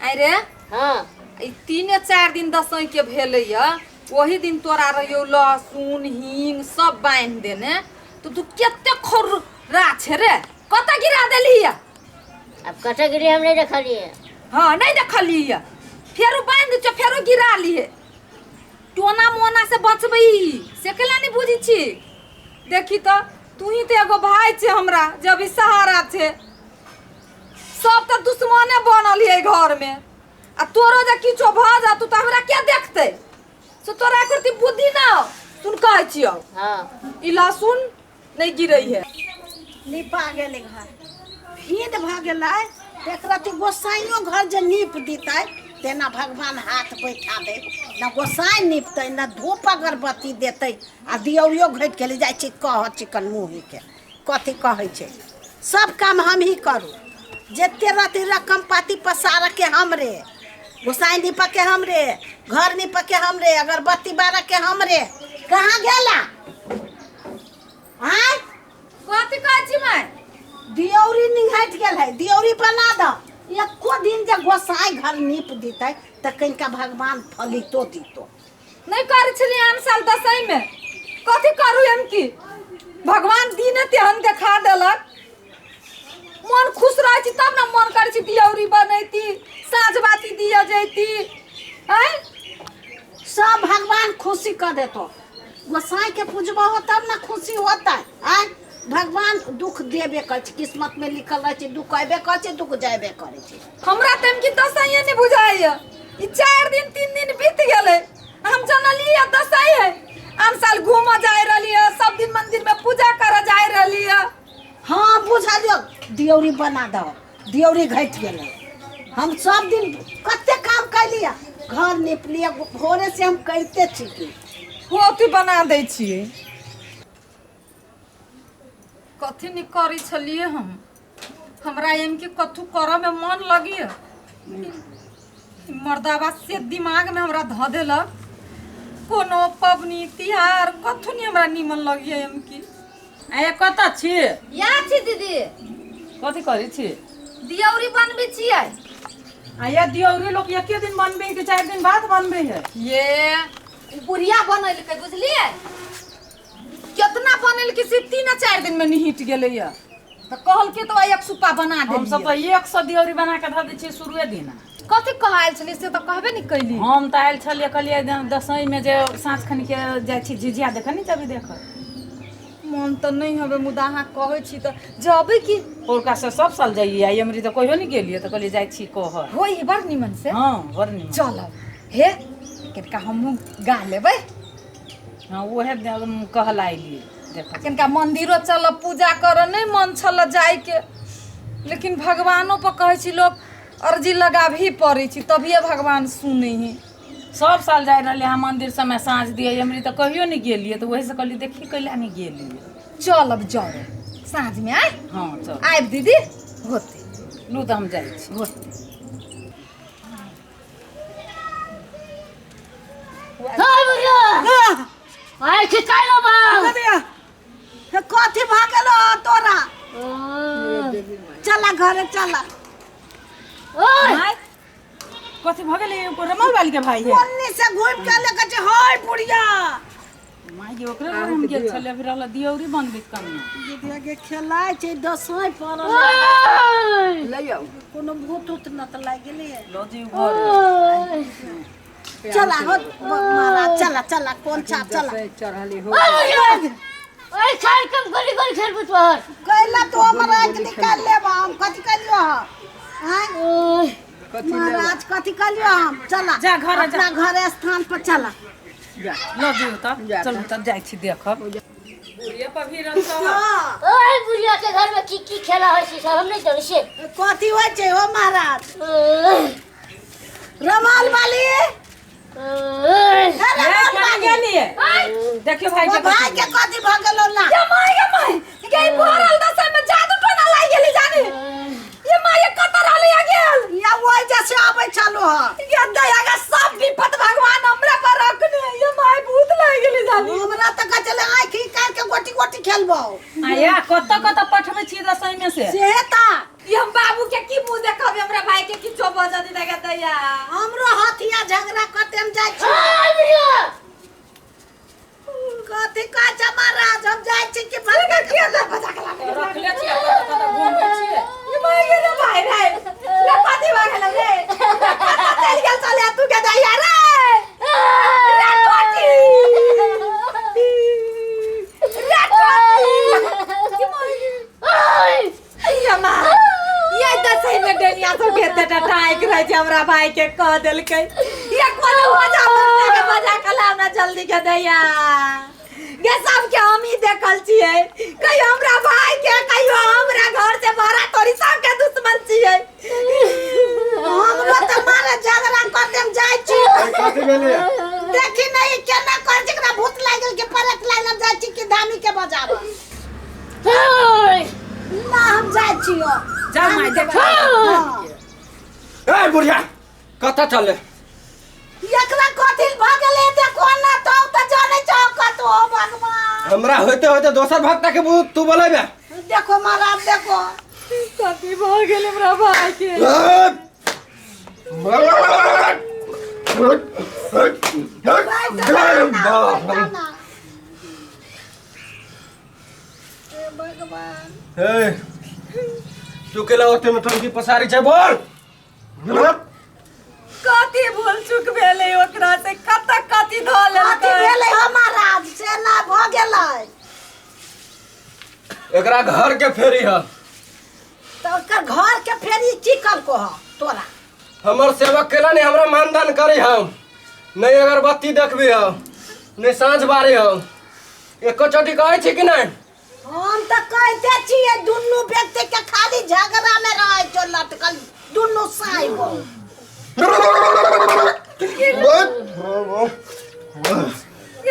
अरे हाँ। ई 3-4 दिन दसैँ के भेलैया, ओही दिन तोरा रहियौ लहसुन हींग सब बान्हि देने, तो तू कते खोर्रा छे रे, कतऽ गिरा देलही या? आब कतऽ गिरी, हम नहि देखलियै। हाँ, नहीं देखलियै या। फेरो बान्हि दै छियौ, फेरो गिरा लिए। टोना मोना से बचबै से केला नहीं बुझै छी? देखी तऽ, तू ही तऽ एगो भाय छै हमरा जे अभी सहारा छै। सब तऽ दुश्मने बनल है घर में, आ तोरो जे किछो भऽ जातौ तऽ हमरा के देखतै? से तोरा एकर बुद्धि ना हो। सुन, कहै छियौ। हाँ। ई लहसुन नहीं गिरै है। निपा गेलै घर, भीड़ भऽ गेलै। तऽ एक रति गोसाइयो घर जे नीप दितै, तेना भगवान हाथ बैठा दे न। गोसाइ निपतै न, धूप अगरबत्ती देतै आ दियौरियो घटि गेलै। जाइ छी कह चिकन मुँहीके कथी कहै छै। सब काम हमही करू, जते रति रकम पाती पसारके हमरे, गोसाइ नीपके हमरे, घर नीपके हमरे, अगरबत्ती बारके हमरे। कहाँ गेला आँय? कथी कहै छी माय? दियौरी निघटि गेल है, दियौरी बना दऽ। एको दिन जे गोसाइ घर नीप दितै तऽ कनिका भगवान फलितो दितो। नहीं करै छलियै आन साल दसैँ में, कथी करू हम? की भगवान दिने तेहन देखा देलक। मन खुश रहै छी तब ने मन करै छी दियौरी बनैती, साँझ बाती दिया जैती। आँय? सब भगवान खुशी कऽ देतो। गोसाई के पूजबहो तब ने खुशी होतै। आँय, भगवान दुख देबे करै छै। किस्मत में लिखल रहै छै, दुख अयबे करै छै, दुख जायबे करै छै। हमरा तऽ कि दसैँ नहि बुझाइए। ई 4 दिन 3 दिन बीत गेलै, हम जनलियै दसैँ है। आन साल घूमऽ जाय रहलियै, सब दिन मंदिर में पूजा करऽ जाय रहलियै। हाँ, बुझलियौ। दियौरी बना दहो, दियौरी घटि गेलै। हम सब दिन कते काम कैलियै, घर निपलियै, भोरे से हम करिते छी की। होती बना दै छियै। कथी नहि करै छलियै हम? हमरा एम कि कथू करऽ में मन लगिए, मर्दाबा से दिमाग में हमरा धऽ देलक। कोनो पबनी तिहार कथू नहीं हमरा नीमन लगिए एम की। आया, कतऽ छी? यहाँ छी दीदी। कथी करै छी? दियौरी बनबै छियै। आया, दियौरी लोक एके दिन बनबै है कि 4 दिन बाद बनबै है? ये उ बुढ़िया बनेलकै, बुझलियै? केतना बनेलकै से 3 आ 4 दिन में निहिट गेलैया, तऽ कहलकै तऽ एक सुप्पा बना दे। हम सब तऽ 100 दियौरी बना के धऽ दै छियै शुरुए दिन। कथी कह आयल छलियै से तऽ कहबे नहि कैली। हम तऽ आयल छलियै, कहलियै दसैँ में जे साँझ खन के जाइ छी झिझिया देखऽ, नहि जेबै देखऽ? मन तऽ नहि हवे, मुदा अहाँ कहै छी तऽ जबै की। पौरका से सब साल जाइए, एमरी तऽ कहियो नहि गेलियै, तऽ कहलियै जाइ छी कह। होई है बड़ निमन से? हँ, बड़ निमन। चलब हे, कनिका हमहूँ गा लेबै। हँ, उएह कहल अयलियै देखऽ। कनिका मंदिरो चलब पूजा करऽ। नहि मन छल जाइके, लेकिन भगवानो पर कहै छी लोक अर्जी लगाबही पड़ै छै, तभिए भगवान सुनै है। सब साल जाइ रहलियै अहाँ मंदिर सबमे साँझ दियै, एमरी तऽ कहियो नहि गेलियै, तऽ वही से कहलियै देखी कैला नहि गेलियै। चलब जाउ साँझमे आइ। हँ, चल। आबि दीदी, होतै। लू तऽ हम जाइ छी। होतै। आइ छी काल्हि बा। कथी भऽ गेलो तोरा? चला घरे चला। ओए। कथी भऽ गेलै रमल वाली के भाई है? ओन्नी से घुमि के लेके छै। हाय बुढ़िया। माय गे, ओकरे घर हम गेल छलियै, अभी रहल दियौरी बनबैत कनिया। दीदिया के खेलाइ छै, दसैँ पड़ल। ओए। कोनो भूत उत न तऽ लागि गेलै। लऽ जइयौ घर। ओए। चला हो महाराज, चला चला, कोन छाप, चला। ओए, खाल कम गोली गोली खेलबू तोहर। कैला तो हमर आँखि निकालि लेब? हम कथी कलियो हम? आँय ओए। महाराज, कथी कलियो हम? चला। जा घर, जा। अपना घर स्थान पर चला। लऽ जइयौ तब, चलू तब, जाइ छी देखब बुढ़िया पर भी रखब। हाँ। ओए, बुढ़िया के घर में की की खेला होइ छै सब हम नहि जानै छियै। कथी होइ छै हो महाराज? ओए। रमाल वाली। ओए। हे रमाल वाली। गेलियै, देखियौ भाई ओ के। भाई के कथी भऽ गेलो ना? ये माय गे माय गे, भरल दसैँ में जादू टोना लागि गेली जानी। ये माय, ये कतऽ रहलै आ गेल? या ओहि जैसे आबै छलो ह। ये दया गे, सब विपत भगवान हमरा पर रखने। ये my, भूत लागि गेली जानी। हमरा तऽ कहै छलै आँखि निकालि के गोटी गोटी खेलबौ। आया, कतऽ कतऽ पठबै छियै दसैँ में से? से तऽ ई हम बाबू के की मुंह देखब? हमरा भाई के किछो भऽ जदी गे दैया। दैया। हमरो हथिया झगड़ा करते हम जाइ छी। कथी कहै छै महाराज, हम जाइ छी कि भटका के बजा के लाबै। रखले छियै कतऽ कतऽ घूमै छियै। ई माय गे रे भाई रे, रे कथी भऽ गेलौ रे? कतऽ चलि गेल छलै तू के दैया रे? रे टोटी, रे टोटी, ई माय गे। ये माँ, ये दसई में डनिया सब के एते टाइक रहै छै, हमरा भाई के कह देलकै। ये कोनो मजा बना के बजा के लाउ ना जल्दी के दैया। गे सबके हम ही देखल छियै, कहियो हमरा भाई के, कहियो हमरा घर से बड़ा तोरी सबके दुश्मन छियै। हमरो तऽ मारे झगड़ा करते हम जाइ छी। कथी भेलै? देखी नहीं केना कर, जेकरा भूत लागि गेल के परक लागि गेल, जाइ छी कि धामी के बजाबऽ ना, हम जाइ छियो। जाउ माय, देख। ए बुढ़िया, कतऽ चलले? एकरा कथी भऽ गेलै देखो ना, तो तऽ जानै छौ कतौ। भगवान, हमरा होइते होइते दोसर भक्ता के तू बोलेबे? देखो महाराज, देखो कथी भऽ गेल हमरा भाई के। बैठ ना, हे भगवान। हे, तू केला ओते में टंकी पसारी छै, बोल। कथी भूल चूक भेलै ओकरा से? कतऽ कथी धऽ कथी लेलकै? भेलै हो महाराज, से ना भऽ गेलै। एकरा घर के फेरी है। तऽ ओकर घर के फेरी की कलको ह तोरा? हमर सेवक केला नहीं हमरा मानदान करी हम, नहीं अगरबत्ती देखबी हम, नहीं साँझ बारी हम, एको चोटी कहै छी कि नहीं? हम तऽ कहिते छियै, दुनू व्यक्ति के खाली झगड़ा में रहै छौ लटकल दुनू साइब। गे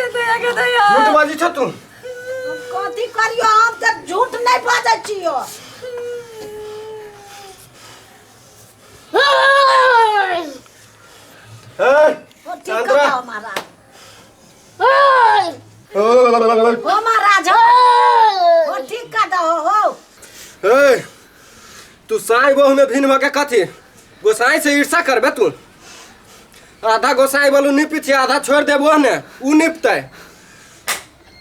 दैया, गे दैया। झूठ बाजी छ तू। हम कथी करियो, हम तऽ झूठ नहि बाजै छियो। ए, हो, ठीक शांत रह। बताओ महाराज, हो महाराज, हो हो, ठीक कर दहो हो। ए, तू साई बहु में भिन भके कथी गोसाई से ईर्षा करबे तू? आधा गोसाई बोलू निपी छी, आधा छोड़ देबो ने, उ निपतै।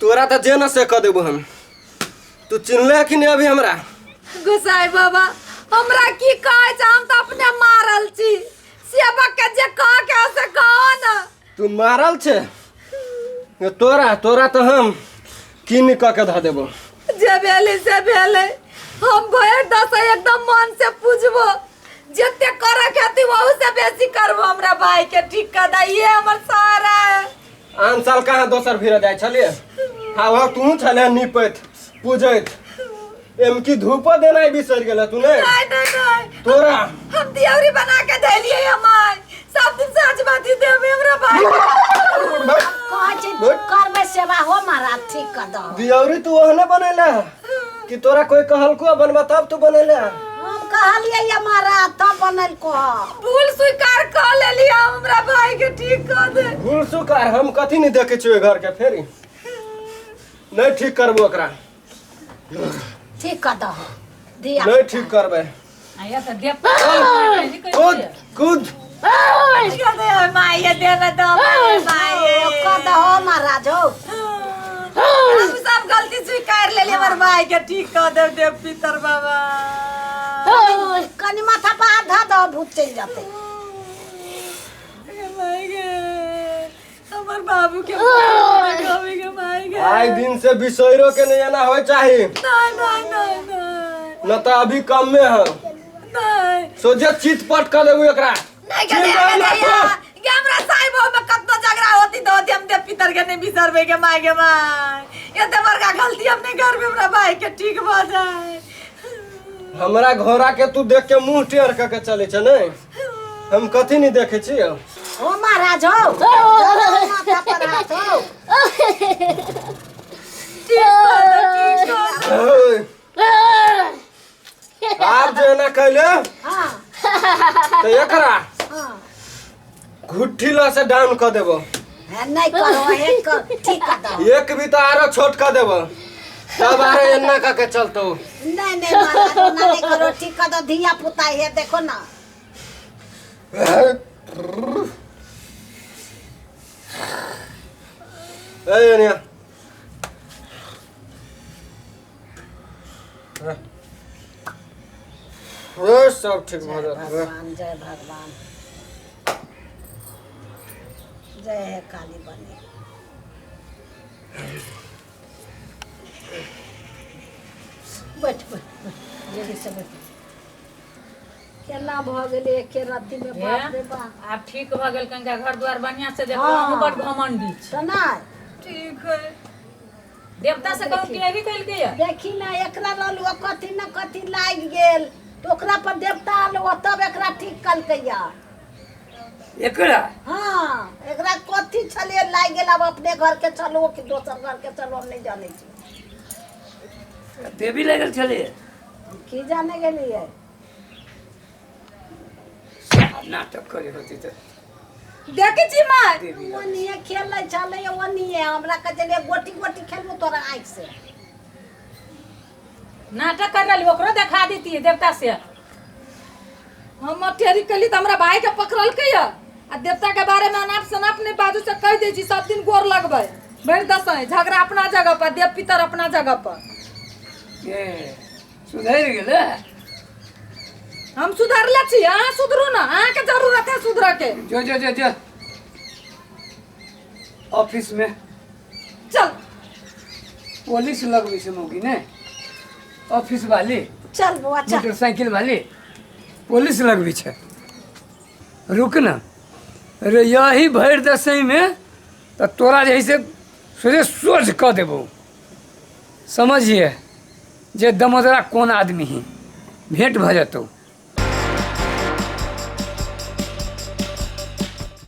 तोरा तऽ जे न से कऽ देबो हम। तू चिन्हले कि नहीं अभी हमरा? गोसाई बाबा, हमरा की कहै छै, हम तऽ अपने मारल छी। सेवक के जे कह के से कहो ना। तू मारल छे? तोरा तोरा तऽ हम कीन कऽ के धऽ देबो। जे भेलै से भेलै, हम भरि दसै एकदम मन से पूजबो, जते करे के हेतै ओहू से बेसी करबो। हमरा भाई के ठीक कर दा, ये हमर सहारा है। आन साल कहाँ दोसर भीड़ जाइ छलियै? हाँ वहाँ तू छले निपैत पूजैत, एमकी धूपो देनाइ बिसरि गेल तू ने? नहीं नहीं नहीं। तोरा हम दियौरी बना के देलियै हमार, सब दिन साँझ बाती देबै हमरा भाई के। कहै छी करबै सेवा हो महाराज, ठीक कर दहो। दियौरी तू ओहने बनेले कि तोरा कोई कहलको बनबा तब तू बनेले? हम कहलियै ये महाराज, तब बनलको ह। भूल स्वीकार कर लेलियै हम, हमरा भाई के ठीक कर दे। भूल सुकार हम कथी नहीं देखे छियै घर के फेरी, नहीं ठीक करबो ओकरा। ठीक कर दहो धिया। नहीं ठीक करबै। आया तऽ देव। कूद कूद। कर दे माई, ये दे ना दो माई। कर दहो महाराज हो। हम सब गलती स्वीकार लेलियै, हमर भाई के ठीक कर दे देव पितर बाबा। कनि माथा पर हाथ धऽ दहो, भूत चलि जेतै। गे माई गे, हमर बाबू के कभी के माई गे। आइ दिन से बिसैरो के नहीं एना होय चाही। नहीं नहीं नहीं नहीं। न तऽ अभी कम में है। नहीं। सोझे चित पट कर देबू एकरा। नहीं के दे के दैया गे, हमरा साहिब में कत्तो झगड़ा होती तो होती, हम देव पितर के नहीं बिसरबे के माई, के माई। ये तो बड़का गलती हम नहीं करबे, हमरा भाई के ठीक भ जाए। हमरा घोड़ा के तू देख के मुंह टेढ़ कऽ के चले छै ने, हम कथी नहीं देखे छियै। हो महाराज हो, धऽ दहो माथा पर हाथ हो। ठीक कर दे, ठीक कर दे। ओए, आब जे एना कैले तऽ एकरा घुट्ठी ल से डाउन कऽ देबो। हे, नहीं करो, एक कर, ठीक कर दहो। एक भी तऽ आरो छोट कऽ देबो, तब आरो एना कऽ के चलतौ। नहीं नहीं महाराज, ओना नहीं करो, ठीक कर दो, धिया पुता है, देखो ना। ए एने आ। ए, सब ठीक भऽ जय जायत। भगवान, जय भगवान, जय हे काली बनी। बैठ बैठ बैठ, जल्दी से बैठ। केना भऽ गेलै एके रातिमे, बाप रे बाप। आब ठीक भऽ गेल। कनिका घर द्वार बढ़िआँ से देखो। हाँ। हमहूँ बड घमंडी छी। तऽ नहि। ठीक है। देवता से कहूँ कि एही केलकै या। देखी ने, एकरा रहलू कथी न कथी लागि गेल तऽ ओकरा पर देवता आलो, तब एकरा ठीक कलकैया। एकरा? हाँ, एकरा कथी छलियै लागि गेल। आब अपने घर के चलो कि दोसर घर के चलो, हम नहि जानै छी। देवी लागल छलै। की जाने गेलियै। नाटक करे होती तऽ। देखै छी माय। देवी लागल। ओनिये खेलै छलै, ओनिये हमरा कहै छलियै गोटी गोटी खेलबो तोरा आँखि से। नाटक कर रहली, ओकरो देखा देतियै देवता से। हम अठेरी केली तऽ हमरा भाई के पकड़लकै या आ देवता के बारे में अनाप शनाप नहीं बाजू से कहि दै छी। सब दिन गोर लगबै भरि दसैँ। झगड़ा अपना जगह पर, देव पितर अपना जगह पर। ए, सुधरि गेलै। हम सुधरले छी, अहाँ सुधरू ना। अहाँके जरूरत है सुधरऽ के। जो जो जो जो ऑफिस में। चल। पुलिस लगबै छै मौगी ने, ऑफिस वाली। चल बौआ, चल। मोटरसाइकिल वाली पुलिस लगबै छै। रुक न रे, यही भरि दसैँमे तऽ तोरा जे है से सोझे सोझ कऽ देबौ। समझिए जे दमोदरा कोन आदमी ही, भेंट भऽ जेतौ।